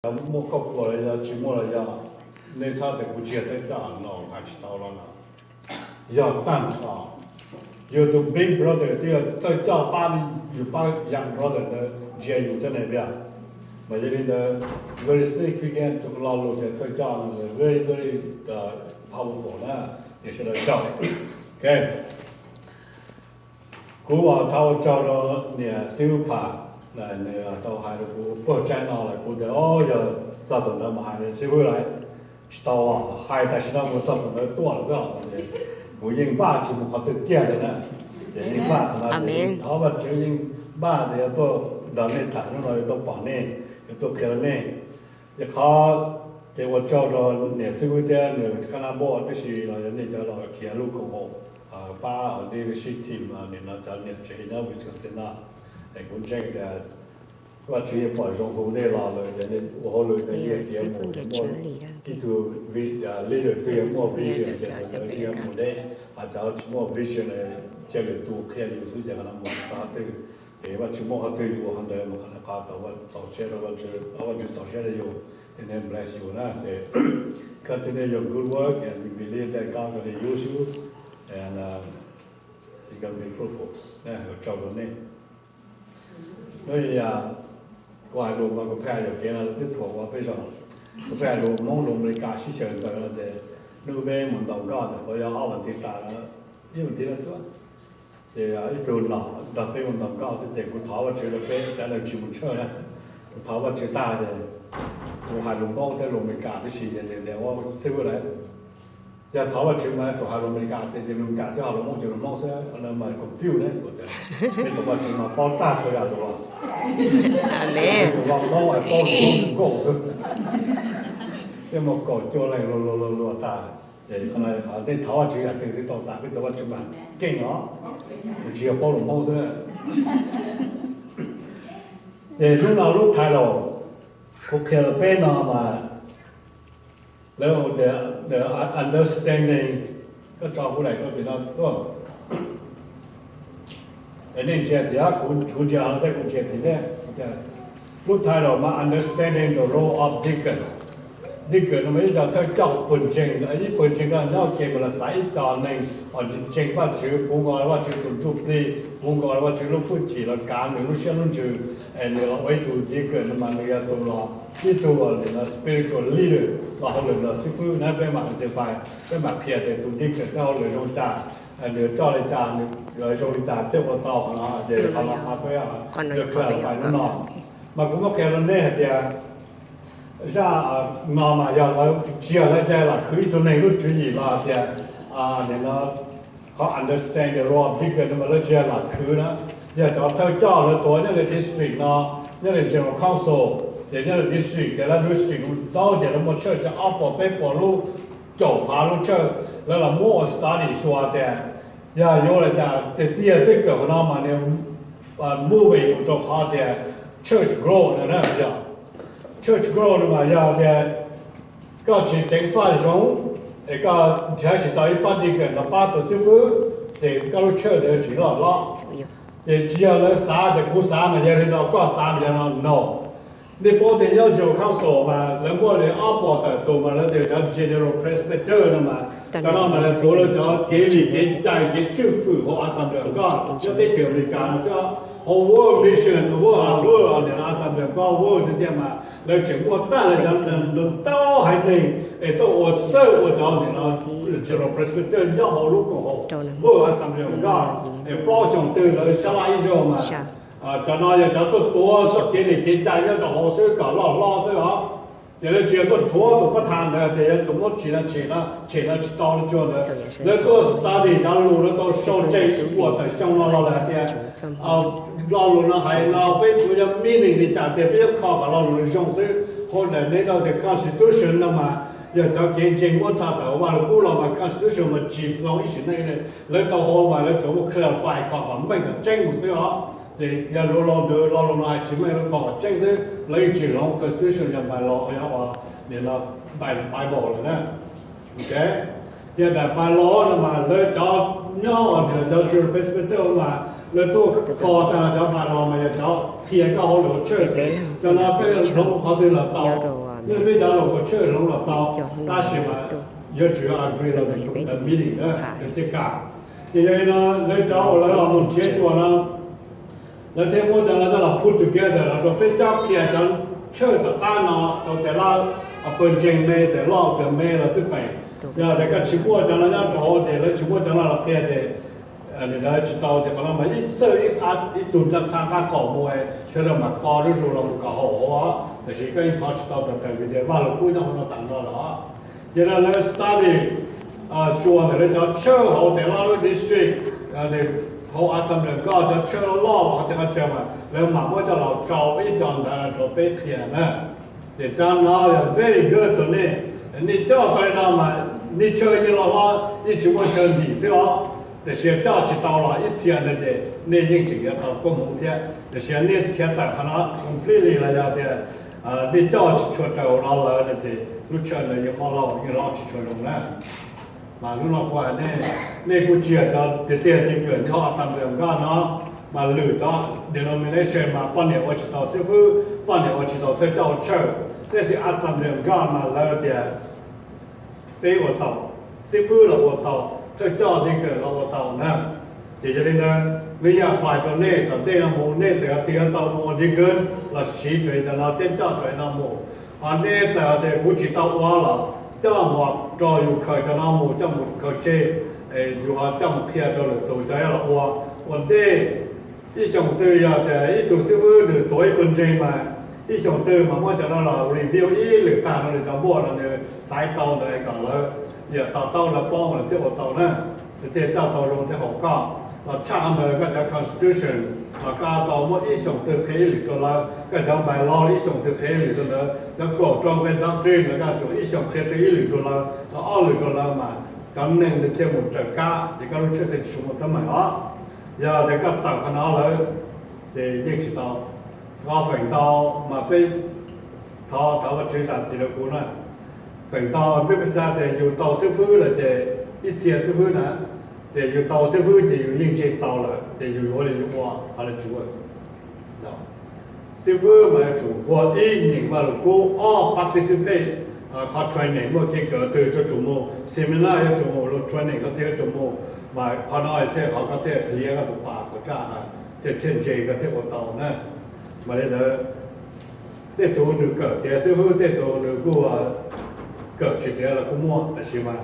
Yog muaj koj puas los yog tsis muaj los yog, nej txhob tias kuv tsis yog thawj coj no hais tsis tau los no. Yog tag nrho, yus tus big brother twb yog thawj coj pab, yus pab young brother ntawd ntsia yus thiab ne tiag. Mas yog li ntawd, very significant to lo lus tias thawj coj no very very powerful na, tias sawv daws tsaug. Ok. Kuv ua thov ua tsaug rau niam xib hwb Pham, nws tau hais rau kuv puag tsaib no lawm, kuv tias o yog txog thaum ntawd mas hais niam xib hwb lawm, tsis tau hais tam sim no mus txog thaum ntawd tuaj lawm xwb. Kuv yeej npaj tsis mus qhov twg kiag li na, ces yeej npaj qhov no ces yeej thov Vajtswv, yeej npaj tias yuav tuaj nrog nej tham hnub no, yuav tuaj pom nej, yuav tuaj qhia rau nej. Ces qhov, ces ua tsaug rau niam xib hwb thiab nws qhab nab npauj tib si los yog nej cov los khiav lub koom haum pab leadership team nim no cov niam tsev nyob Wisconsin no. Es kuv ntseeg tias Vajtswv yeej pom zoo hu nej los lawm, ua hauj lwm ntawd yeej tiav mus, muaj ib tug leader twg muaj vision ces tus ntawd yeej yuav mus deb, ho cov tsis muaj vision, cia lwm tus qhia yus xwb ces qhov no mus tsis txog qhov twg. Ces Vajtswv muaj qhov twg yus ua qhov ntawd, mus qhov ntawd, qhov tau txaus siab rau Vajtswv, Vajtswv txaus siab rau yus, ces nej bless yus na. Ces koj twb nej yog good work and we believe that God gonna use you and you gonna be fruitful. Ua tsaug rau nej. Kuv hais lus mas kuv pheej hais yuam kev no lawv twb thuam ua peb zog. Kuv pheej hais lus Hmoob lus Amelikas sib xyaw ntxaws no ces hnub peb mus ntaus nkoj ntawm qhov yog ob vas thiv tas, ib vas thiv no xwb, ces ib tug nom nrog peb mus ntaus nkoj thiab ces kuv thov Vajtswv rau peb cov neeg tsis mus church na. Kuv thov Vajtswv tag ces kuv hais lus Hmoob thiab lus Amelikas tib si ces tias ua xib hwb lawm. Yog thov Vajtswv mas yuav tsum hais lus Amelikas xwb ces lus Amelikas xwb, hais lus Hmoob ces lus Hmoob xwb, no mas confuse ne. Peb tus Vajtswv mas paub tag txhua yam lus, peb tus Vaj Hmoob paub lus Hmoob nkauj xwb. Peb muaj kaum cuaj leej luag luag luag luag tag, ces qhov no qhov nej thov Vajtswv yam twg twb tau tas, peb tus Vajtswv mas keej os, nws tsis yog paub lus Hmoob xwb. Ces hnub no lub title kuv qhia rau peb no mas lawv hu tias the understanding, koj tso kuv daim koj tim no tuaj. Es nej ntsia tias kuv, kuv ntsia no thiab kuv ntsia tim thiab. Lub title mas understanding the role of deacon. Deacon no mas ib co thawj coj pawg ntseeg, ib pawg ntseeg no nyob ke mas lawv xaiv ib co neeg uas ntseeg Vajtswv, puv nkaus Vajtswv tus ntsuj plig, puv nkaus Vajtswv lub hwj chim los kav nws lub siab lub ntsws, es nws los ua ib tug deacon no mas nws yog tus los ib tug nim no spiritual leader los hauj lwm los xib fwb na. Peb mam identify, peb mam qhia tias tus deacon thiab hauj lwm zoo cas, nws coj li cas, nws zoo li cas thiaj ua tau qhov no, ces qhov no peb yuav clarify hnub no. Mas kuv muab qhia rau nej hais tias zaj no mas yog lawv tsis yog lawv cia li lam khwv ib tug neeg lub tswv yim los hais tias nim no qhov understand the role of deacon no mas lawv tsis yog lam khwv na. Yog cov thawj coj lawv tuav nyob li district no, nyob li general council, ces nyob li district ces lawv district ntau ces lawv muaj church ob puas peb puas lub, caum phav lub church, lawv los muab ua study xyuas tias yog yuav li cas tiag tiag peb kawm qhov no mas nws moving mus rau qhov tias church grow no na. Yog church grow no mas yog tias koj tsis ceev faj zoo, es koj nrhiav tsis tau ib pab deacon los pab tus xib fwb, ces koj lub church ntawd tsis loj hlob. Ces tsis yog lawv xav tias kuv xav mas yog li no, koj xav mas yog no, no. Nej paub tias nyob general council mas lawv muaj li ob puas tawm tus mas lawv tias cov general presbyter no mas cov no mas lawv tuav lawv cov kev vim kev cai kev tswj fwm hauv Assembly of God nyob teb chaws Amelikas no xwb. Hauv World Mission, World, World, Assembly of God World tiag tiag mas lawv tseem muaj tag lawv cov ntau haiv neeg es tuaj ua xawb ua cov nim no general presbyter nyob hauv lub koom haum World Assembly of God. Es plaub xyoos twg lawv sab laj ib zaug mas cov no yog cov tuaj tuav txoj kev li kev cai nyob rau hauv xwb kom loj hlob xwb os. Ces lawv tsis yog tuaj rhuav tus pab tha ntawd tias yuav tsum muab tsim no tshem no tshem no tsis tau li tsuag ntawd. Lawv tuaj study cov lus lawv tau sau ntseeg ua tawm xyoo no los lawm hais tias lo lus no hais no peb kuv yog meaning li cas tias peb yuav kho kom lo lus no zoo xwb. Hauv daim neb rau tias constitution no mas yog cov kev ntseeg muab tshaj tawm vaj lug kub los mas constitution mas tsis zoo ib sim neej li. Lawv tau hau mas lawv tsuas muab clarify kho kom meej kom tseeb mus xwb os. Ces yog lus lo ntawd lo lus no hais tsis meej lawv kho kom tseeb xwb, lawv yeej tsis hloov constitution yog bylaw, yog nim no Bible lawm na. Ok, yog daim bylaw no mas lawv cov nyob nim no cov church presbyter mas Lawv tuaj kho tag los cov pais los mas yog cov qhia koj hauj lwm ua tshawj ces cov no peb hloov qhov twg los tau, nej peb cov los ua tshawj hloov los tau, tab sis mas yuav tsum agree los meeting na, lawv thiaj kam. Ces yog li no lawv cov uas lawv los mus nrhiav xyuas no, lawv thiaj muab cov no coj los put together los rau peb cob qhia cov tshawj tom qab no rau tes laj, pawg ntseeg me txawm loj txawm me los xij peem. Yog tias koj tsis muaj cov no nyob rau hauv ces lawv tsis muab cov no los qhia ces lawv tsis tau ces qhov no mas ib txawj ib tug txha qab qaum mus sawv daws mam kho zuj zus los mus kom haum hauv, tab sis koj yeej thov tsis tau tawm tawm vim tias Vaj Lug Kub nyob hauv no tas no lawm. Ces no lawv study xyuas ntawm lawv cov tshawj hauv tes laj lub district, hauv Assembly of God cov tshawj loj loj qhov txhia qhov chaw mas lawv mam muab coj los rau ib co ntawd rau peb qhia na. Ces cov no yog very good rau nej. Nej coj tau li no mas nej chaw yeej loj hlob, yeej tsis muaj chaw ntim xwb os. Tiam sis coj tsis tau los ib txhia ntawd ces nej yeej tseem yuav tau koob hmoov thiab. Tiam sis nej khiav tawm qhov no completely los yog tias nej coj tsis tshua raws hauv no lawm no ces lub chaw ntawd yeej mob lauj, yeej hlob tsis tshua zoo na. Mas lub no kuv hais nej, nej kuj tsis yog cov tiag tiag deacon nyob hauv Assembly of God no, mas lwm cov denomination mas poj niam ua tsis tau xib fwb, poj niam ua tsis tau thawj coj ua tshawj, tab sis Assembly of God mas lawv tias peb ua tau, xib fwb los ua tau, thawj coj deacon los ua tau na. Ces yog li ntawd, nws yeej apply rau nej tom ntej no mus, nej txawm tias yuav tau mus ua deacon los siv raws li cov no thiab coj raws li no mus. Ho nej txawm hais tias kuv tsis tau ua los coj mus rau yus khaws cov no mus coj mus khaws tseg, yus ho coj mus qhia rau lwm tus cov los ua. Ua ntej ib xyoos twg yog tias ib tug xib fwb nws tuav ib tug ntseeg mas ib xyoos twg mas muab cov no los review ib lwm tag no nws cov npuaj no nws xaiv tau ntawd kom lawv yam to taub lawv paub mas lawv thiaj ua tau na, lawv thiaj coj tau zoo thiab haum koj. Los tshaj qhov ntawd koj cov constitution los koj tau muab ib xyoos twg qhia ib lwm rau lawv, koj cov bylaw ib xyoos twg qhia ib lwm rau lawv, cov code rau koj doctrine los koj tsum ib xyoos qhia twg ib lwm rau lawv los ob lwm rau lawv mas cov neeg ntawd thiaj mus raws kab ces koj lub tshawj thiaj tsis muaj teeb meem os. Yog tias koj tawm qhov no lawm ces yeej tsis tau. Koj feem ntau mas peb thov thov Vajtswv zam txim rau kuv na. Feem ntau peb peb xav tias yus tau xib fwb lawm ces ib txhia xib fwb na, ces yus tau xib fwb ces yus yeej ntse txaus lawm ces yus yuav li yus ua qhov no tsis ua. Xib fwb mas yuav tsum nquag ib nyeem Vaj Lug Kub, ob participate qhov training, muaj kev kawm twg yuav tsum mus seminar, yuav tsum mus lub training, koj thiaj yuav tsum mus, mas qhov no thiaj qhov koj thiaj liav koj tus pas kom tsaj, thiaj thiaj ntse koj thiaj ua tau na. Mas li ntawd tej tus nws kawm tiav xib fwb, tej tus nws kuj kawm tsis tiav los kuj muaj, tab sis mas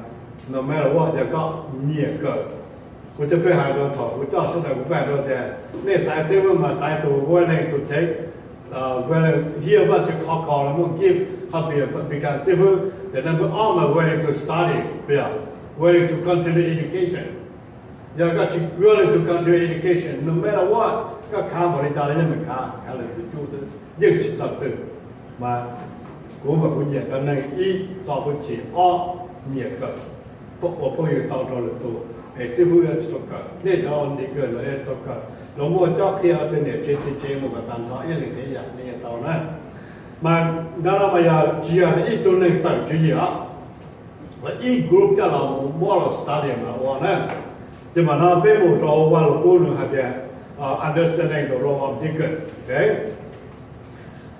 no matter what yog koj nyiam kawm. Kuv thiaj pheej hais rau thaum kuv coj sawv daws kuv pheej hais rau tias nej xaiv xib fwb mas xaiv tus willing to take, willing hear Vajtswv khov kho los muaj gift copy become xib fwb, ces nej pheej ob mas willing to study, willing to continue education. Yog koj tsis willing to continue education, no matter what, koj khav npaum li cas los yeej khav, khav lwm tus cub xwb, yeej tsis txog twg. Mas kuv mas kuv nyiam cov neeg ib txo hwj chim, ob nyiam kawm, ua phooj ywg tau rau lwm tus, es xib fwb yuav tsis tau kawm, nej cov deacon los yuav tsis tau kawm, los muaj cob qhia ua tej niam tsev txiv tsev mus kom tag nrho ib leeg ib yam nej yuav tau na. Mas ntawd no mas yog tsis yog ib tug neeg tawm tswv yim os, ib group coj los mus muab los study mas ua na. Ces mam no peb mus rau Vaj Lug Kub nws hais tias understanding the role of deacon. Ces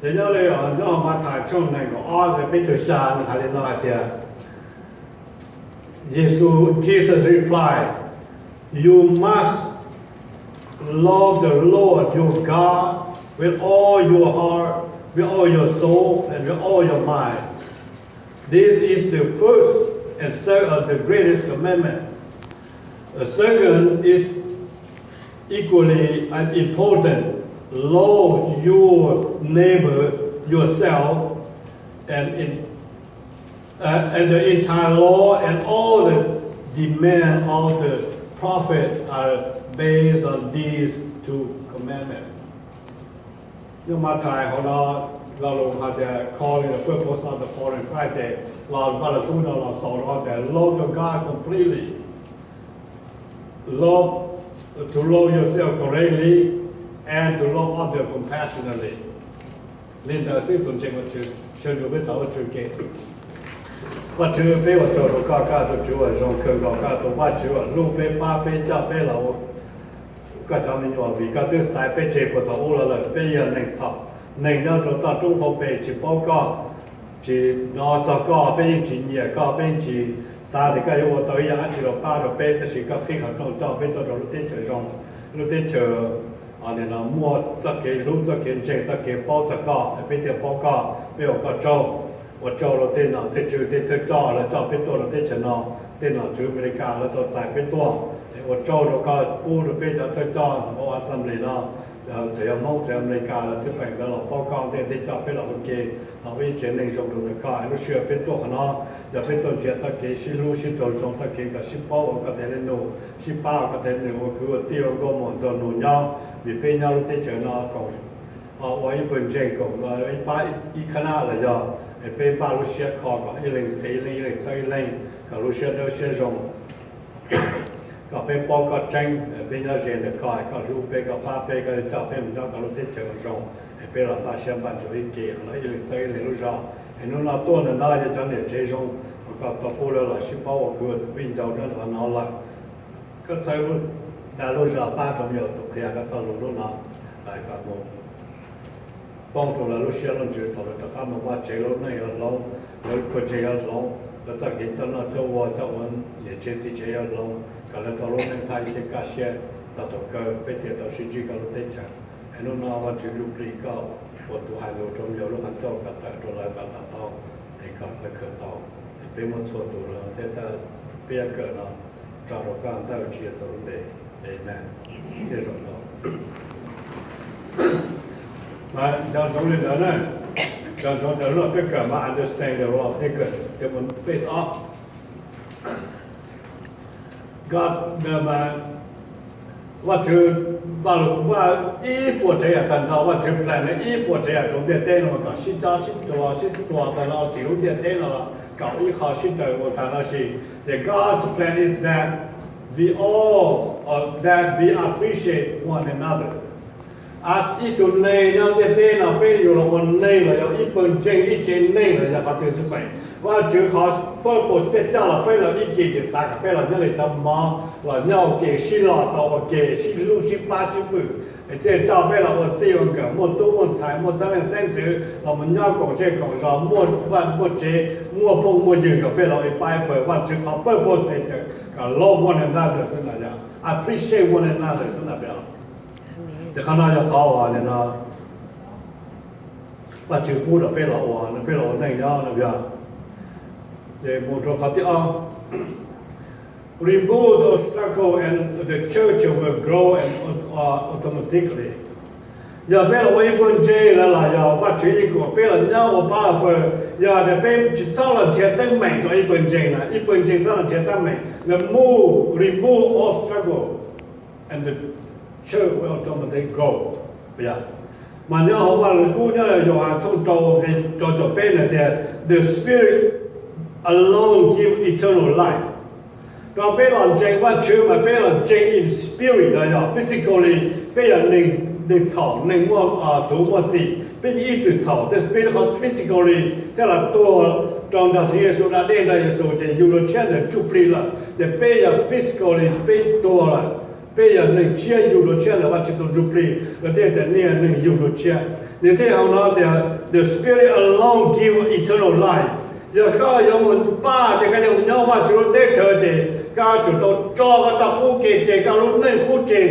nyob li nyob Mathais tshooj nees nkaum ob peb caug xya nws hais li no hais tias, Yexus, Jesus replied, You must love the Lord your God with all your heart, with all your soul, and with all your mind. This is the first and second of the greatest commandment. The second is equally as important. Love your neighbor yourself, and in, uh, and the entire law and all the demand of the prophet are based on these two commandments. Nyob Mathais hauv no lo lus hais tias calling the purpose of the following Christ, ces los Vaj Lug Kub no los xaus rau tias love your God completely, love, to love yourself correctly, and to love others compassionately. Li ntawd xwb tus ntseeg Vajtswv, sawv ntsug peb thov Vajtswv ke. Vajtswv, peb ua tsaug rau koj, koj tus Tswv uas zoo kawg nkaus, koj tus Vajtswv uas hlub peb, pab peb, coj peb los Koj cov me nyuam, vim koj twb xaiv peb tseg puag thaum ub los lawm, peb yog neeg txhaum, neeg nyob rau toj roob hauv pes tsis paub koj, tsis hnov txog koj, peb yeej tsis nyiam koj, peb yeej tsis xav tias koj yuav ua tau ib yam dab tsi rau pab rau peb, tab sis koj qhib qhov rooj coj peb tuaj rau lub teb chaws zoo, lub teb chaws muaj txoj kev hlub, txoj kev ntseeg, txoj kev paub txog koj, peb thiaj paub koj, peb ua koj tsaug. Ua tsaug rau tej nom tej tswv tej thawj coj lawv coj peb tuaj rau teb chaws no, tej nom tswv Amelikas lawv tau txais peb tuaj. Ua tsaug rau koj pub rau peb cov thawj coj hauv assembly no, txawm yog Hmoob txawm yog Amelikas lawv xwb feem lawv los paub koj ntej thiab coj peb los ua ke, los ua ib tsev neeg zoo rau ntawm koj. Lub sij hawm peb tuaj qhov no, yog peb tuaj nrhiav txoj kev sib hlub sib raug zoo, txoj kev kom sib paub ua koj tes li nus, sib pab ua koj tes li nus, ua kwv ua tij ua nkauj muam nraug nus nyob, vim peb nyob lub teb chaws no koom ua ib pawg ntseeg, koom ib pab ib khab nab los yog peb npaj lub siab kho kom ib leeg qhia ib leeg, ib leeg txhawb ib leeg, kom lub siab dawb siab zoo, kom peb paub koj tseeb, peb nyob ze ntawm koj, koj hlub peb, koj pab peb, koj yuav coj peb mus nyob koj lub teb chaws zoo, es peb los npaj siab npaj ntsws ib ke, qhov no ib leeg txhawb ib leeg lub zog. Es hnub no tuaj ntawm no yog cov niam tsev zoo uas koj tau pub lawv los sib paub ua kwv ua tij ncaus nyob qhov no lawm. Koj txhawb lub dag lub zog pab rau me nyuam tus qhia koj txoj lus lub no, kom mus poob rau lawv lub siab lub ntsws thaum lawv rov qab mus vaj tsev, lub neej yuav hloov, lawv pawg ntseeg yuav hloov, lawv txoj kev coj noj coj ua, coj ua niam tsev txiv tsev yuav hloov, kom lawv tau lub neej thaj yeeb kaj siab txog thaum kawg peb thiaj tau sib ntsib koj lub teb chaws. Es hnub no Vajtswv ntsuj plig koj ua tus hais lus rau me nyuam lub qhov ncauj kom tawm rau lawv kom tau, es kom lawv khaws tau, es peb muab txhua tus los thiab peb yuav kawm no tso rau koj ntawm Tswv Yexus lub npe. Amen. Thiaj zoo tau. Mas nco ntsoov li ntawd na, nco ntsoov tias lub no peb kawm mas understand the law, peb kawm tias mus face off. God, Vajtswv, Vaj Lug Kub ib puas tsav yam tag nrho, Vajtswv plan ib puas tsav yam rau ntiaj teb no mas kom sib cob sib txuas sib txuas tag nrho txhim lub ntiaj teb no los kom ib qho sib raws ua tag nrho sis. Ces God's plan is that we all, or that we appreciate one another. As ib tug neeg nyob ntiaj teb no peb yug los ua neeg los yog ib pawg ntseeg ib tsev neeg los yog qhov twg xwb pem, Vajtswv qhov purpose thiaj coj los peb los ib ke ces xav kom peb los nyob li cov mov los nyob ua ke sib los tau ua ke sib hlub sib pab sib hwm, thiaj coj peb los ua txij ua nkawm muaj tub muaj ntxhais muaj xeeb leej xeeb ntxwv los mus nyob koom zej koom zos muaj vaj muaj tsev muaj phooj muaj ywg kom peb los ib pab ib pawg. Vajtswv qhov purpose kom love one another xwb na yog appreciate one another xwb na peb. Ces qhov no yog qhov uas nim no Vajtswv pub rau peb los ua, peb los ua neej nyob no yog. Ces mus rau qhov thib ob, remove the obstacle and the church will grow and automatically. Yog peb los ua ib pawg ntseeg lawm los yog Vajtswv yeej kom peb los nyob ua pab ua pawg. Yog tias peb tsis txhob los nrhiav teeb meem rau ib pawg ntseeg na, ib pawg ntseeg txhob los nrhiav teeb meem, the move, remove obstacle and the church will automatically grow. Mas nyob hauv Vaj Lug Kub nyob Yauhas tshooj rau, rau caum peb na tias the Spirit alone give eternal life. Rau peb los ntseeg Vajtswv mas peb los ntseeg in spirit los yog physically, peb yog neeg txhaum, neeg muaj tuv muaj txim, peb yeej ib txwm txhaum, tab sis peb qhov physically thiaj los tuag rau nrog Tswv Yexus da dej nrog Yexus ces yug dua tshiab ntawm ntsuj plig lawm, ces peb yog physically peb tuag lawm, peb yog neeg tshiab yug dua tshiab ntawm Vajtswv tus ntsuj plig, lawv thiaj tias nej yog neeg yug dua tshiab. Nws thiaj hais no tias the Spirit alone give eternal life. Yog koj yuav mus npaj tias koj yuav mus nyob Vajtswv lub teb chaws ces koj yuav tsum tau tso koj txoj qub kev tseg, koj lub neej qub tseg,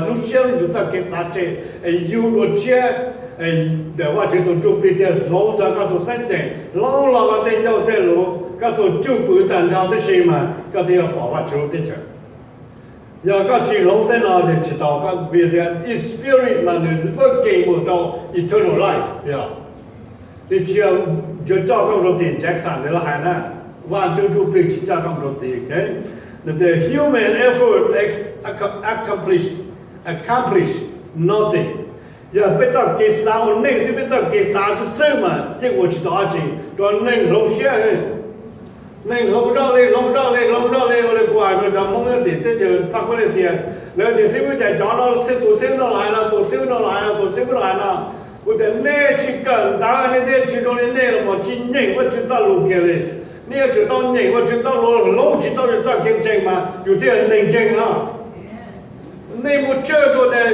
lub siab lub ntsws txoj kev xav tseg, es yug dua tshiab, ntawm Vajtswv tus ntsuj plig thiaj hloov txog koj tus xeeb ceem, hloov los koj tej ncauj tej lus, koj tus cwj pwm tag nrho tib si mas koj thiaj yuav pom Vajtswv lub teb chaws. Yog koj tsis hloov tej no ces tsis tau, koj vim tias in spirit mas nws working mus rau eternal life yog. Nws tsis yog yuav coj koj mus rau tim Jackson li lawv hais na, Vajtswv ntsuj plig tsis coj koj mus rau tim. Nws tias human effort accomplish, accomplish nothing. Yog peb txoj kev xav ua neej xwb, peb txoj kev xav xwb xwb mas yeej ua tsis tau dab tsi rau neeg hloov siab. Neeg hloov zoj li hloov zoj li hloov zoj li ua li kuv hais rau cov Hmoob nyob tim teb chaws Phaj Kuab Lis Xias, lawv tias xib fwb cas cov no xib tus xib fwb no los hais no, tus xib fwb no los hais no, tus xib fwb no los hais no. Kuv tias nej tsis kawm ntawv nej thiaj tsis zoo li, nej los tsis nyeem Vajtswv txoj lus kiag li. Nej yuav tsum tau nyeem Vajtswv txoj lus, hloov tsis tau yus txoj kev ntseeg mas yus thiaj neeg ntseeg no. Nej mus church tuaj tas,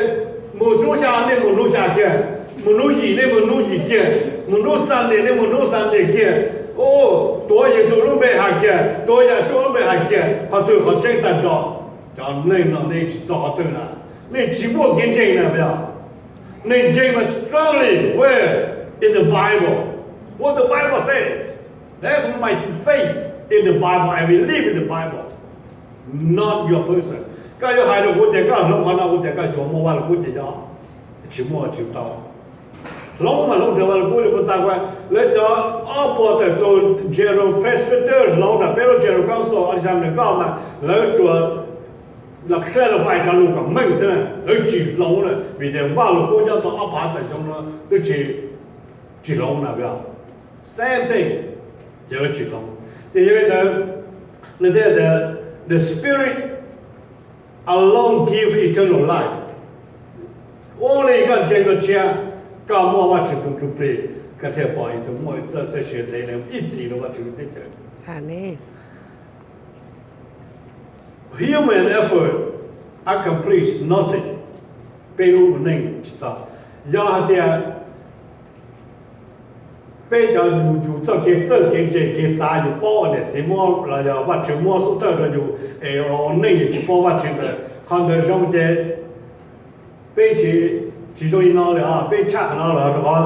mus hnub xya nej mus hnub xya kiag, mus hnub yim nej mus hnub yim kiag, mus hnub Sunday nej mus hnub Sunday kiag. Tuav Yexus lub npe hais kiag, tuav Yahshua lub npe hais kiag, qhov twg qhov tseeb tag nrho? Cov neeg no nej tsis txog qhov twg na, nej tsis muaj kev ntseeg na. Yog nej ntseeg mas strongly where in the Bible, what the Bible say. That's my faith in the Bible. I believe in the Bible, not your person. Koj yuav hais rau kuv tias koj hloov qhov no, kuv tias koj yuav muaj Vaj Lug Kub ces yog tsis muaj tsis tau. Hloov mas hloov raws Vaj Lug Kub li kuv tas ua, lawv cov ob puas tawm tus General Presbyter hloov na, peb lub General Council Alexander koj mas lawv tsuas los clarify cov lus kom meej xwb na, lawv tsis hloov na, vim tias Vaj Lug Kub nyob tau ob phav tawm xyoo no twb tsis, tsis hloov na. Same thing, ces lawv tsis hloov. Ces yog li ntawd, nws thiaj tias, the Spirit alone give eternal life. Only koj ntseeg dua tshiab, koj muaj Vajtswv tus ntsuj plig, koj thiaj pom yus tus muaj txoj txoj sia ntev ib txhis rau Vajtswv lub teb chaws. Human effort accomplish nothing. Peb lub neej tsis txog. Yog hais tias peb cov yus, yus txoj kev txawj kev ntse kev xav yus paub ua niam txiv muab los yog Vajtswv muab xub thawj rau yus es ua neej yus tsis paub Vajtswv ntawd, qhov ntawd zoo ces peb tsis, tsis zoo li no li os, peb tshaj qhov no los rau qhov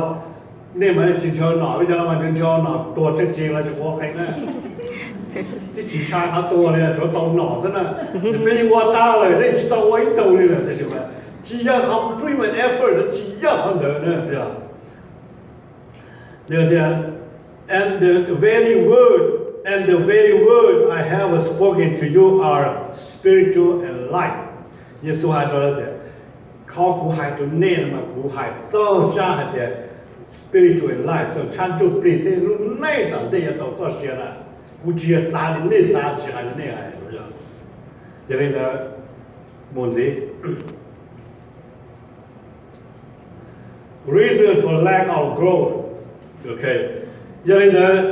nej mas tsis ntshaw nom, peb cov no mas ntshaw nom tuag tshaj tsis los tsis quav qees na. Twb tsis ntshai qhov tuag li, tsuav tau nom xwb na. Peb yeej ua tau lawm, nej tsis tau ua ib tug li lawm, tab sis mas tsis yog qhov human effort, tsis yog qhov ntawd na. Yog tias, and the very word, and the very word I have spoken to you are spiritual and life. Yexus hais rau lawv tias, qhov kuv hais rau nej no mas kuv hais txog sab hais tias spiritual and life, txog sab ntsuj plig thiab lub neej tom ntej yuav tau txoj sia na. Kuv tsis yog xav li nej xav, tsis hais li nej hais. Yog li ntawd, mus ntxiv. Reason for lack of growth. Ok, yog li ntawd,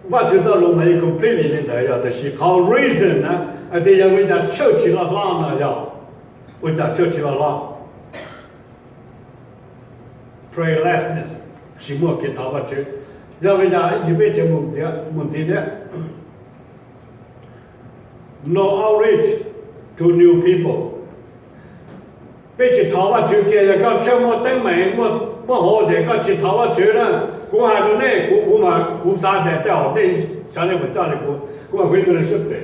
Vajtswv txoj lus mas yeej completely li ntawd yog, tab sis qhov reason na, hais tias yog ua cas church tsis loj hlob no yog, ua cas church tsis loj hlob? Prayerlessness, tsis muaj kev thov Vajtswv. Yog li cas ib ntsis peb tseem mus ntxiv thiab. No outreach to new people. Peb tsis thov Vajtswv kiag, yog koj tshawb muaj teeb meem, muaj hauv ces koj tsis thov Vajtswv na. Kuv hais rau nej, kuv, kuv mas kuv xav tias tej zaum nej xyov nej puas coj li kuv, kuv mas kuv ib tug neeg siab phem,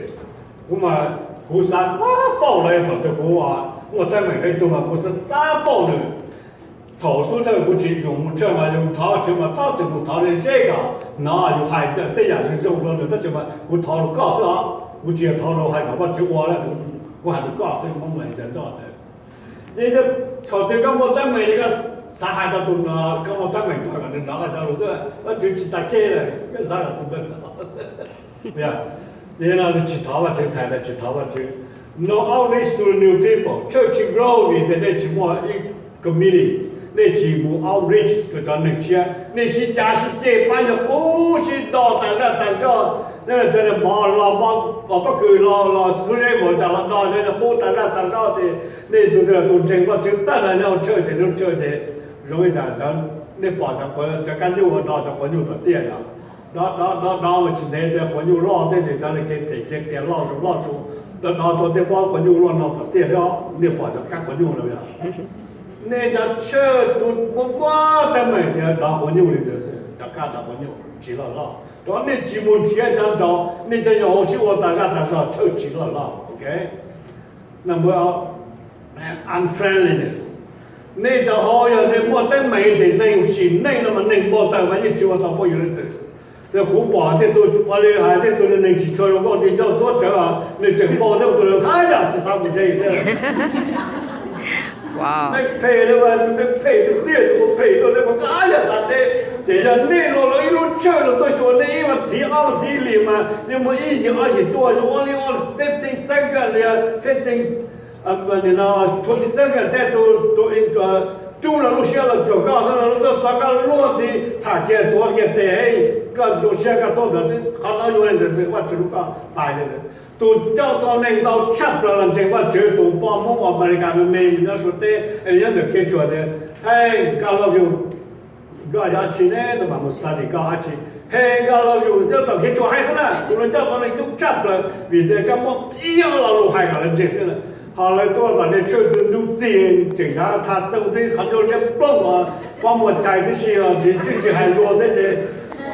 kuv mas kuv xav xav paub lawm thaum twg kuv muaj teeb meem rau ib tug mas kuv xav xav paub nws. Thaum xub thawj kuv tsis, yus mus church mas yus thov Vajtswv mas txhob txwm mus thov ze ze kom hnov yus hais tej yam zoo zoo rau nws, tab sis mas kuv thov rau koj xwb os, kuv tsis yog thov rau hais kom Vajtswv ua, kuv hais rau koj xwb, Hmoob Mes Kas Ntoj ntawd. Ces thaum twg koj muaj teeb meem, koj xav hais rau tus no, koj muaj teeb meem txog kom nws hnov koj cov lus xwb, Vajtswv tsis tas kej lawm, koj xav kom tus ntawd hnov. Ces no tsis thov Vajtswv, txhais tias tsis thov Vajtswv. No outreach to new people, church tsis grow vim tias nej tsis muaj ib committee, nej tsis mus outreach rau cov neeg tshiab, nej sib cav sib ceg pab nyuag qub sib do tas zaj tas zog. Nyob li cov niag mov los, mov pob kws los, los xub zeb mus cas los do cov niag qub tas zaj tas zog ces nej tus, tus ntseeg Vajtswv tag nrho nyob hauv church ces lub church ces zoo li cas, nej pom cov kab nyuj ua do cov quav nyuj tom tiaj yom. Do do do do mas tsis ntev tias quav nyuj loj thiab ces cov niag kev phem kev qias loj zus loj zus, do do tau tej pob quav nyuj loj no tom tiaj thiab, nej pom cov kab quav nyuj no yom. Nej cov church tus muaj muaj teeb meem tias dov quav nyuj li ntawd xwb, cov kab dov quav nyuj tsis loj loj, rau qhov nej tsis mus nrhiav cov nraud, nej cov nyuag hauv sib ua tas zaj tas zog, church tsis loj loj, ok. Number, unfriendliness. Nej cov hauv yog nej muaj teeb meem ces neeg sim neej no mas neeg npau taws mas yeej tsis ua tau phooj ywg leej twg. Yog kuv pom tej tug ua li hais tej tug neeg tsis tshua zoo nkauj, tig ncauj tuab tsawv, nws tseem npau thiab, tus haj yam tsis xav mus ze thiab. Nej phem li, tus nej phem tiag tiag, tus ua phem tuaj thiab mas haj yam txav deb. Ces yog nej los lawv ib lub church los tuaj xyuas nej ib vas thiv ob vas thiv li mas yeej muaj ib yim ob yim tuaj, yog only, only fifteen second li, fifteen, twenty second tej tus, tus Tsub lawv lub siab los tsuas koj xwb, lawv txawj txog koj luag ntxhi, tham kiag tuav kiag tes, koj ntsuas siab koj tuaj ntawd xwb, qhov no yuav li ntawd xwb, Vajtswv hlub koj pais li ntawd. Tus coj tau neeg ntau tshaj plaws los ntseeg Vajtswv, tus poj Hmoob Amelikas me me nws nyob Suav teb es nyob ntawm kev tsuas tias, Hey, God love you. Koj yog dab tsi ne, tus mam mus study koj dab tsi? Hey, God love you, nyob tom kev tsuas hais xwb na, tus lawv coj tau neeg coob tshaj plaws vim tias koj muaj ib ob lo lus hais kom lawv ntseeg xwb na. Ho lawv tuaj tom ntej tshawj twb ntuj txig tseem nrhav tha xeeb twb qhov ncauj liab ploog os, pob muag chais tib si os, tsis tsis tsis hais luag thiab ces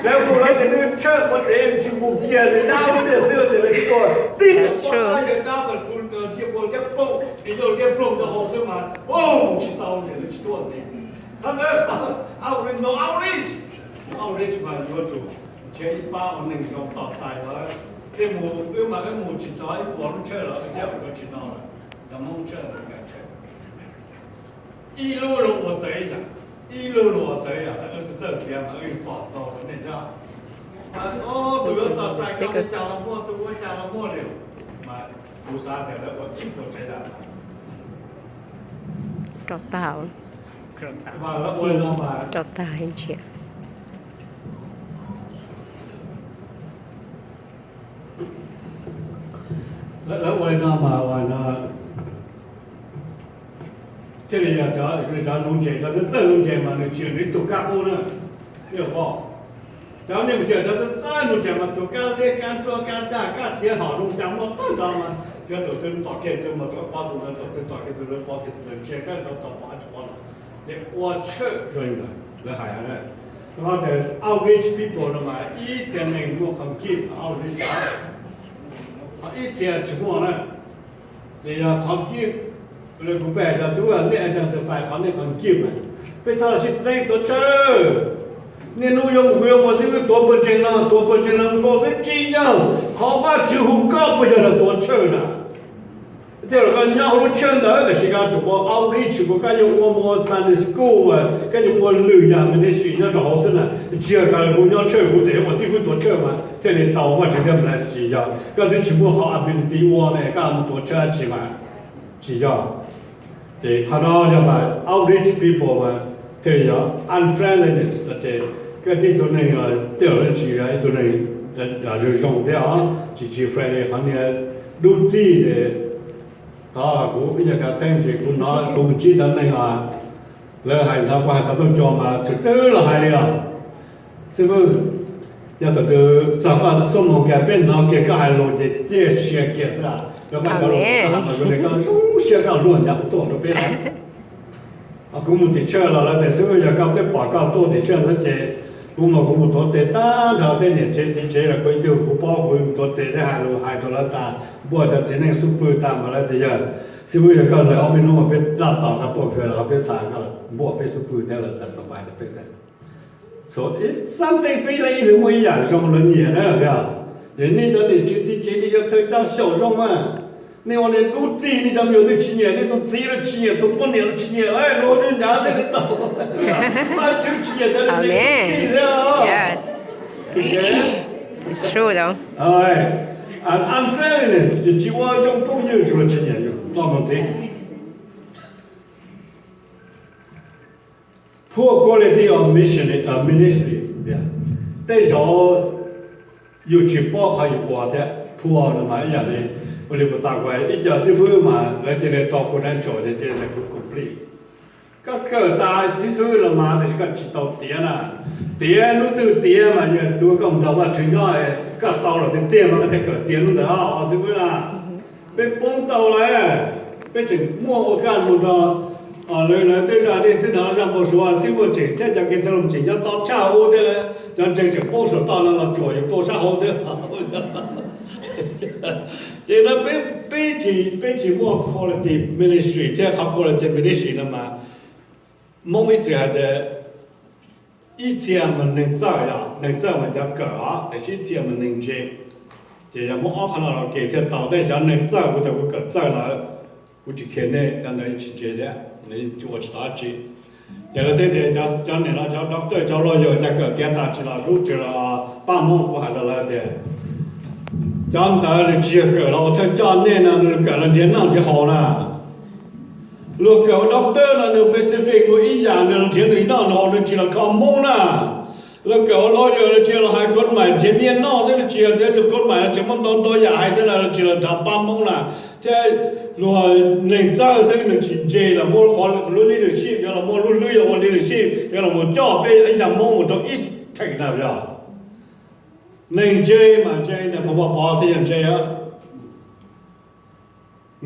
lawv hu lawv ces nws tshawj ua tev tsis mus kiag ces dab lub tiaj xwb ces lawv tuaj tib yawg dab mas hu ntsiab ua liab ploog, nws yog liab ploog rau hauv xwb mas mus tsis tau ces lawv tsis tuaj ntxiv. Qhov ntawd outreach, outreach mas yuav tsum nrhiav ib pab ua neeg zoo tos txais lawv. Tej mus wb mas wb mus tsis txog ib puas lub tshawj los wb thiaj ua tsis tau lawm. Cov Hmoob tshawj ntawd tshawj ib lub los ua txawv ib yam, ib lub los ua txawv ib yam, wb txawj txawj piav mas wb pom tau rau nej thiab. Mas tus yuav tos txais koj li cas los muaj, tus ua cas los muaj li. Mas kuv xav tias lawv ua ib puas tsav yam. Rau tag, rau tag ntsia. Lawv ua li no mas ua no thiaj li yog cov, cov nuv ntses, cov txawj txawj nuv ntses mas nws tsis yog nws ib tug kab qub na. Cov nej mus xyuas cov txawj txawj nuv ntses mas tus kab liab kab ntsuab kab daj kab xiav hom zoo cas muaj tag nrho mas yog tus twg tom kiag tus mas tsuas pom tus ntawd, tus twg tom kiag tus lawv pom kiag tus ntawd, ntsia kab ntawd tau pom tsis pom lawm. Ces ua tshawj zoo li ntawd lawv hais. Rau qhov tias outreach people no mas ib txhia neeg muaj qhov gift outreach, ho ib txhia tsis muaj na. Ces yog qhov gift, kuv peb cov xib hwb nej identify qhov nej qhov gift na. Peb txhob los sib txeeb tuav tshawj. Niaj hnub yuav mus kuv yuav mus xib hwb tuav pawg ntseeg no tuav pawg ntseeg no nkaus xwb tsis yog. Qhov Vajtswv hu koj puas yog los tuav tshawj na? Tej zaum koj nyob hauv lub church ntawd tab sis koj tsum ua outreach, koj yuav ua mus ua Sunday school, koj yuav ua lwm yam ministry nyob rau hauv xwb na. Tsis yog koj hu nyob church kuv tseem ua xib hwb tuav church mas thiaj li tau Vajtswv thiab mas tsis yog. Koj twb tsis muaj qhov ability ua ne koj mus tuav church dab tsi mas tsis yog. Ces qhov no yog mas outreach people mas thiaj li yog unfriendliness ces koj tib tug neeg tej zaum tsis yog ib tug neeg zoo zoo thiab os, tsis tsis friendly, qhov niag dub txig ces tod kuv ib nyuag kav theej ces kuv hnov kuv mus ntsib cov neeg os, lawv hais ntawd kuv hais xov tooj cua mas tus twg los hais li los, xib fwb, yog thaum twg txog koj xuab moos kiag peb hnov kiag koj hais lus ces ciaj sia kiag xwb, yog koj cov lus koj hais mas zoo li koj zoo siab koj luag nyav tuaj rau peb lawm. Kuv mus tim church los lawv tias xib fwb yog koj peb pom koj tuaj tim church xwb ces kuv mas kuv mus tuav tes tag nrho tej niam tsev txiv tsev los kuv ib tug kuv paub kuv mus tuav tes thiab hais lus hais rau lawv tas, npuaj cov txiv neej xub pwg tas mas lawv tias yog xib fwb yog koj hlawv ob peb hnub mas peb laj tos koj tuaj kawg los peb xa koj npuaj peb xub pwg thiab lawv tas xav pais rau peb tias something peb leej ib leeg muaj ib yam zoo lawv nyiam na. Yog nej cov niam tsev txiv tsev nej cov thawj coj xyaum zoo mas, nej ua nej dub txig nej cov me nyuam twb tsis nyiam, nej tus txiv los tsis nyiam, tus poj niam los tsis nyiam, lawv luag nej nyav thiaj li tau. Vajtswv tsis nyiam cov niam tsev dub txig thiab. Unfriendliness ces tsis ua zoo phooj ywg, tsis ua tsis nyiam yus noj mus ntxiv. Poor quality of mission, ministry. Tej zaum yus tsis paub qhov yus ua thiab. Poor no mas ib yam li, ua li kuv tas kuv ib co xib fwb mas lawv cia li tau kuv nev tsaum ces cia li kuv complete. Koj kawm tas xib fwb los mas tab sis koj tsis tau tiav na. Tiav hnub twg tiav mas yog tus koj mus nrog Vajtswv nyob, koj tau los tiag tiag mas koj thiaj kawm tiav hnub ntawd os xib fwb na. Peb poob tau lawm, peb tseem muaj ua kaj mus nrog lawv, lawv tej zaj nej twb hnov zaj npau suav xib fwb tseem thiab cov kev txhua lus tseem nyob toj tshaj hauv thiab, cov ntseeg tseem poob saum toj no los tsuam yus tuaj sab hauv thiab. Ces no peb, peb tsis, peb tsis muaj quality ministry thiab qhov quality ministry no mas Hmoob ib txwm hais tias ib txhia mas neeg txawj, neeg txawj mas cov kawm os, tiam sis ib txhia mas neeg ntse. Ces yog muab ob qho no los kem thiaj tau, tab sis cov neeg txawj kuv tias kuv kawm txawj lawm, kuv tsis qhia nej cov ntawd tsis ntse thiab, nws ua tsis tau dab tsi. Ces lawv thiaj tias cov niam no cov doctor cov lawyer cov kawm tiav tas tsis los hlub tsis los pab Hmoob, kuv hais rau lawv tias cov ntawd nws tsis yog kawm los ua thawj coj, nej no nws kawm los nrhiav noj nrhiav haus na. Luag kawm ua doctor no nws specific ua ib yam, nws los nrhiav nws noj nws haus, nws tsis los kho Hmoob na. Luag kawm ua lawyer los tsis los hais koj maim nrhiav nyiaj noj xwb, nws tsis yog tias koj maim no tsis muaj ntau ntau yam hais thiab na, los tsis los nrhiav pab Hmoob na. Thiab luag neeg txawj xwb, nws tsis ntse los muaj qhov lub leadership, yog los muaj lub hlwb yog ua leadership, yog los mus coj peb ib yam Hmoob mus rau ib theem na yog. Neeg ntse mas ntse, neeg pov pov pov thiaj yog ntse.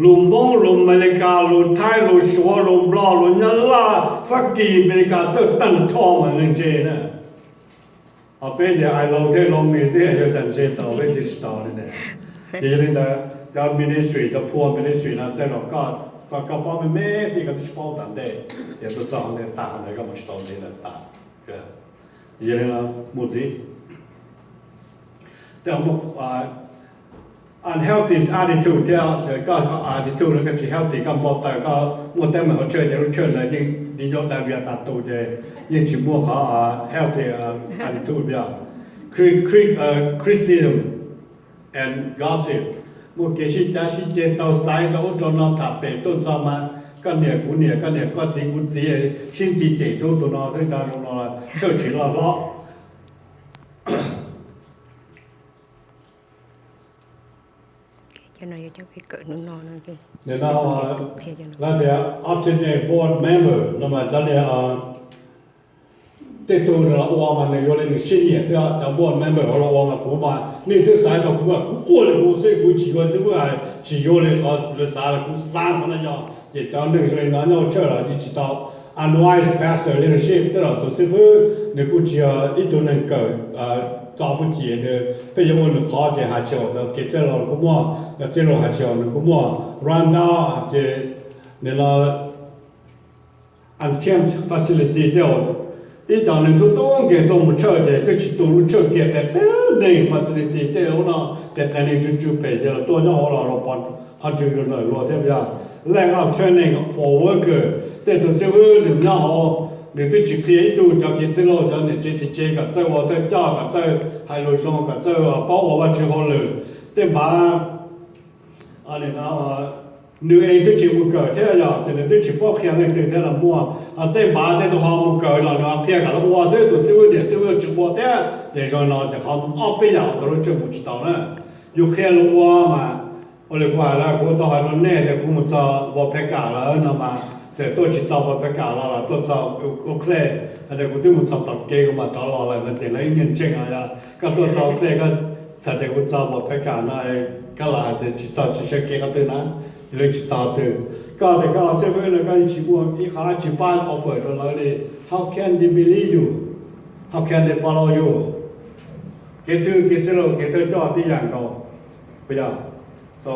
Lus Hmoob, lus Amelikas, lus Thaib, lus Suav, lus Nplog, lus Nyab Laj, Fab Kis, Amelikas txawj tag nrho mas neeg ntse na. Ho peb ces ais laus thiab laus mis xwb, yuav cas ntse tau, peb ntse tsis tau li ne. Ces yog li ntawd cov ministry, cov poor ministry no tej zaum koj, koj, koj paub me me xwb koj twb tsis paub tas ntej, ces tuaj txog ntawm tas ntawd koj mus tsis tau ntxiv lawm tas. Yog li no mus ntxiv, tej zaum muaj unhealthy attitude thiab, koj attitude no koj tsis healthy, koj npau taws, koj muaj teeb meem hauv church ces lub church ntawd yeej di ncauj dai vias tas tus ces yeej tsis muaj qhov healthy attitude yog. Criticism and gossip, muaj kev sib cav sib ceg, taug xaiv rau ub rau no, tham pem tuaj txog mas koj niam kuv niam, koj niam koj txiv kuv txiv, sib ntxi cem tus ub tus no xwb, cov zoo no church tsis loj hlob. Lawv tias obstinate board member no mas cov niag tej tug nws los ua mas nws yuav li nws siab nyiam xwb, cov board member ho los ua mas kuv mas nej twb xav tau kuv mas kuv ua li kuv xwb, kuv tsis yuav xib fwb hais, tsis yuav li qhov lawv xav, kuv xav qhov no yog. Ces cov neeg zoo li no nyob hauv church los yeej tsis tau advice, pastor, leadership. Tej zaum tus xib fwb nws kuj tsis yog ib tug neeg kawm txog hwj chim, nws pheej yuav ua nws qhov ces hais tsis haum, cov kev txwj laug kuj muaj, cov txwj laug hais tsis haum nws kuj muaj, run down ces nim no unkempt facility tej zaum ib cov neeg tub tub nkeeg tuaj mus church ces twb tsis tu lub church kiag, qias qias neeg, facility tej ub no qias qias neeg tsw tsw phem ces los tuaj nyob hauv los los pov qhov ntswg rau luag thiab yog. Lack of training for worker, tej tus xib fwb nws nyob hauv nws twb tsis qhia ib tug cov kev txwj laug, cov niam tsev txiv tsev kom txawj ua thawj coj, kom txawj hais lus zoo, kom txawj paub ua Vajtswv hauj lwm. Tej npav nws es twb tsis mus kawm thiab yog ces nws twb tsis paub qhia leej twg thiab los muaj. Tej npav tej tus ho mus kawm los nws ho qhia kom lawv ua xwb, tus xib fwb niam xib fwb tsis ua thiab ces zoo no ces qhov ob peb yam tau lub tseem mus tsis tau na. Yus qhia lus ua mas, ua li kuv hais lawm, kuv tau hais rau nej tias kuv mus txog Vajphekas lawm no mas txawm tuaj tsis txog Vajphekas los los tuaj txog Oak Cliff, hais tias kuv twb mus txog tom kev kuv mam rov los lawm no ces lawv ib nyuag ntseeg os. Yog koj tuaj txog Oak Cliff, koj txhais tias kuv txog Vajphekas no, koj los hais tias tsis txog, tsis sawv kev qhov twg na, yus li tsis txog twg. Koj tias koj xib fwb no koj yeej tsis muaj ib qho dab tsi pab offer rau lawv li. How can they believe you? How can they follow you? Kev thwj kev txwj laug kev thawj coj tib yam nkaus, puas yog? So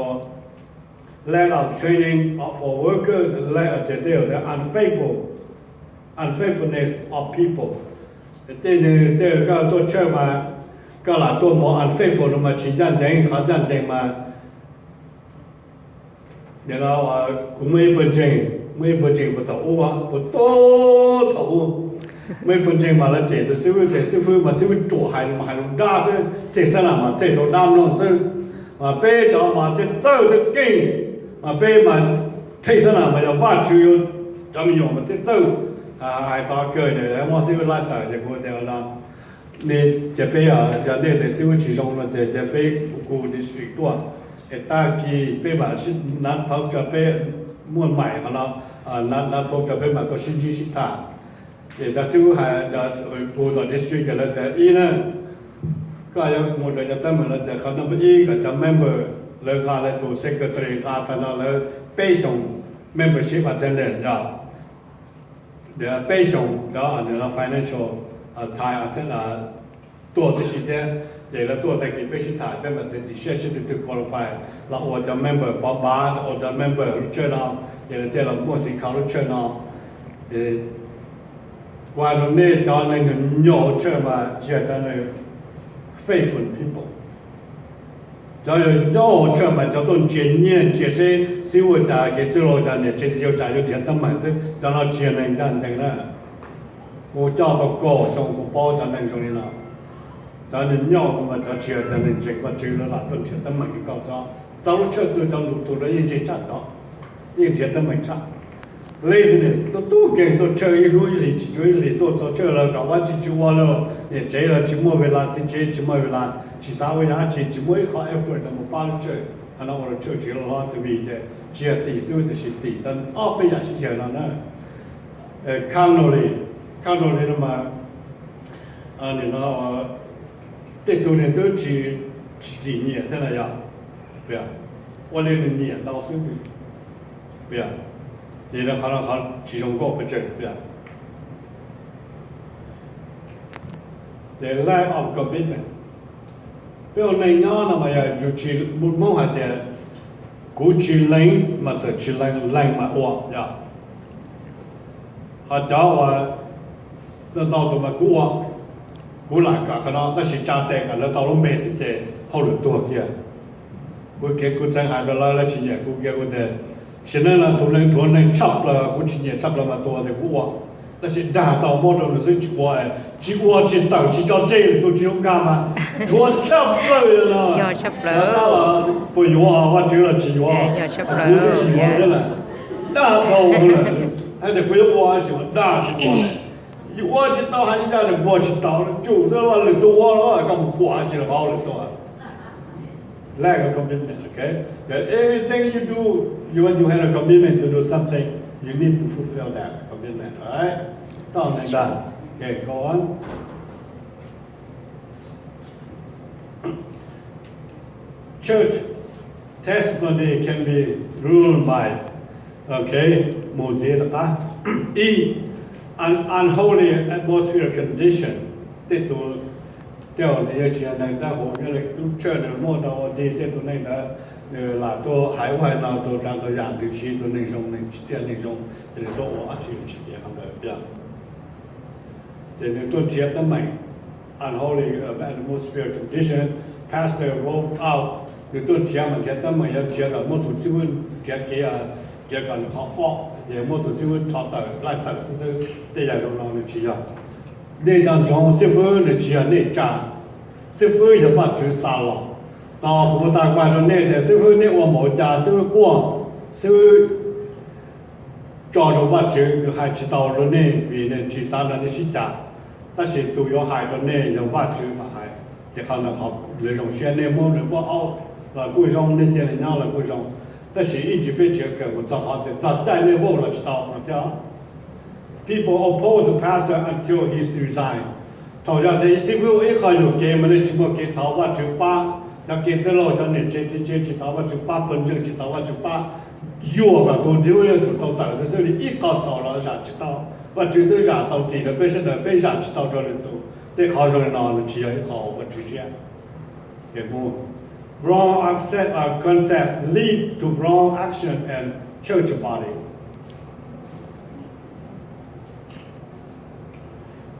lack of training for worker, lack of, unfaithful, unfaithfulness of people. Tej nws tej koj tuaj church mas koj lam tuaj mus unfaithful no mas tsis ncaj ncees, qhov ncaj ncees mas kuv muaj ib pawg ntseeg, muaj ib pawg ntseeg puag thaum ub, puag thaum ub, muaj ib pawg ntseeg mas lawv cem tus xib fwb, tes xib fwb mas xib fwb ruam hais mas hais lus dab xwb, thej xab nam mas thej rau dab mloog xwb, mas peb cov mas thiaj txawj thiaj keej, mas peb mas thej xab nam mas yog Vajtswv, cov me nyuam mas thiaj txawj hais txog kawg. Ces muab xib fwb laij tawm ces kuv tias no, nej cia peb, yog nej tes xib fwb tsis zoo no ces cia peb kuv district tuaj, es tag kis peb mam sib nav phauj tso peb, muaj maim qhov no, nav phauj tso peb mam tuaj sib ntsib sib tham. Ces cov xib fwb hais, kuv tom district ces lawv tias ib na, koj yuav mus rau cov teeb meem no ces qhov number ib kom cov member lawv nqa lawv tus secretary nqa tag nrho lawv peb xyoos membership attendance yog peb xyoos cov financial time tuaj tib si thiab. Ces lawv tuaj tag kis peb sib tham peb mam txiav txim siab seb tus twg qualify los ua cov member pov npav, ua cov member lub church no, ces lawv thiaj los muaj xim kho lub church no. Ua rau nej cov neeg nyuam nyuj hauv church mas tsis yog cov neeg faithful people. Cov yog nyob hauv church mas cov tuaj ntsia nyiaj ntsia seb xib fwb ua cas, kev txwj laug ua cas, niam tsev txiv ua cas yuav nrhiav teeb meem xwb, cov no tsis yog neeg ncaj ncees na. Kuv coj tau kaum xyoo kuv paub cov neeg zoo li no. Cov neeg nyuam nyuj mas cov tsis yog cov neeg ntseeg Vajtswv, lawv lam tuaj nrhiav teeb meem rau koj xwb. Txog lub church twg cov lus tus lawv yeej ntseeg tshaj cov, yeej nrhiav teeb meem tshaj. Laziness, tuaj tuaj kev tuaj tshawj ib hnub ib hlis tsis cuag ib hlis tuaj txog tshawj los kom ua tsis tsis ua lawm, niam tsev los tsis muaj ves las, txiv tsev tsis muaj ves las, tsis xav ua yam dab tsi, tsis muaj ib qho effort mus pab lub tshawj. Qhov no ua rau tshawj tsis hlob vim tias tsis yog tim xwb tiam sis tim tau ob peb yam sib xyaw no na. Carnally, carnally no mas nim no tej tug niag twb tsis, tsis tsim nyiam thiab na yog, ua li nws nyiam ntau xwb, ces qhov no qhov tsis zoo nkauj pes tsawg. Ces lack of commitment, peb ua neej nyob no mas yog yus tsis, Hmoob hais tias kuv tsis lees mas txawm tsis lees, lees mas ua yog. Ho cov uas ntau tus mas kuv ua, kuv lam kom qhov no tab sis tsa tes kom lawv tau lub npe xwb ces hauj lwm tuag kiag. Kuv kev kuv txeev hais rau lawv, lawv tsis nyiam kuv kiag, kuv tias sim neej no tus neeg dhuav neeg tshaj plaws, kuv tsis nyiam tshaj plaws mas tus tias kuv ua, tab sis dag tau muab rau nws xwb tsis ua, tsis ua tsis tawm tsis tso tseg, tus tsis zoo nkauj mas dhuav tshaj plaws no. Puas yuav Vajtswv los tsis yuav, kuv twb tsis yuav thiab lawm. Dag tau lawm, hais tias kuv yuav ua tab sis dag tsis ua. Yuav ua tsis tau hais ib yam tias ua tsis tau, tsum xwb, ua lwm tus ua los koj mus kuam tsis los hauj lwm tuag. Lack of commitment, okay? That everything you do, you, when you have a commitment to do something, you need to fulfill that commitment, all right? Txoj neeg dag. Okay, go on. Church testimony can be ruined by, okay, mus ntxiv rov qab. Ib, an unholy atmosphere condition, tej tus, tej uas nws yeej tsis yog neeg dab huv, nyob li lub tshawj nws muaj rau ua dig, tej tus neeg ntawd nws lam tuaj hais ub hais no, tus tsav tus yam nws tsis yog tus neeg zoo, nws tsis txia neeg zoo, ces nws tuaj ua dab tsi tsis tiav qhov ntawd. Ces nws tuaj nrhiav teeb meem, unholy atmosphere condition, pastor walk out, nws tuaj nrhiav mas nrhiav teeb meem, yog nrhiav kom muab tus xib fwb nrhiav kev, nrhiav kom nws qhov fob, ces muab tus xib fwb rho tawm, laij tawm xwb xwb. Tej yam zoo no nws tsis yog. Nej nco ntsoov xib fwb nws tsis yog nej tsa, xib fwb yog Vajtswv xa los. Tos kuv tag kuv hais rau nej tias xib fwb nej ua npaum cas xib fwb quaj, xib fwb tso rau Vajtswv, nws hais tsis tau rau nej vim nws tsis xav nrog nej sib cav. Tab sis tus yuav hais rau nej yog Vajtswv mam hais. Ces qhov ntawd qhov lawv zoo siab, nej muab nws npoj aub los kuj zoo, nej cia nws nyob los kuj zoo. Tab sis ib ntsis peb tsis kawm mus txog qhov tias txog caij nej vauj los tsis tau no thiab. People oppose the pastor until he resign. Thaum yog tias xib fwb ua ib qho yuam kev mas nej tsis muaj kev thov Vajtswv pab, cov kev txwj laug, cov niam tsev txiv tsev tsis thov Vajtswv pab, pawg ntseeg tsis thov Vajtswv pab, yuam kom tus xib fwb yuav tsum tau tawm xwb xwb li. Ib qho txhaum los zam tsis tau. Vajtswv twb zam tau txim rau peb sawv daws, peb zam tsis tau rau lwm tus. Tej qhov zoo li no nws tsis yog ib qho uas Vajtswv siab. Wrong concept, uh, concept lead to wrong action and church body.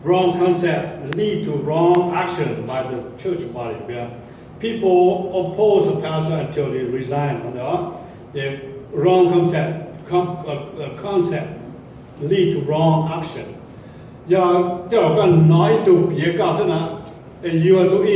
Wrong concept lead to wrong action by the church body. People oppose the pastor until they resign. Wrong concept, con- uh, uh, concept lead to wrong action. Yog tej zaum koj hnov ib tug piav koj xwb na, es yuav tus ib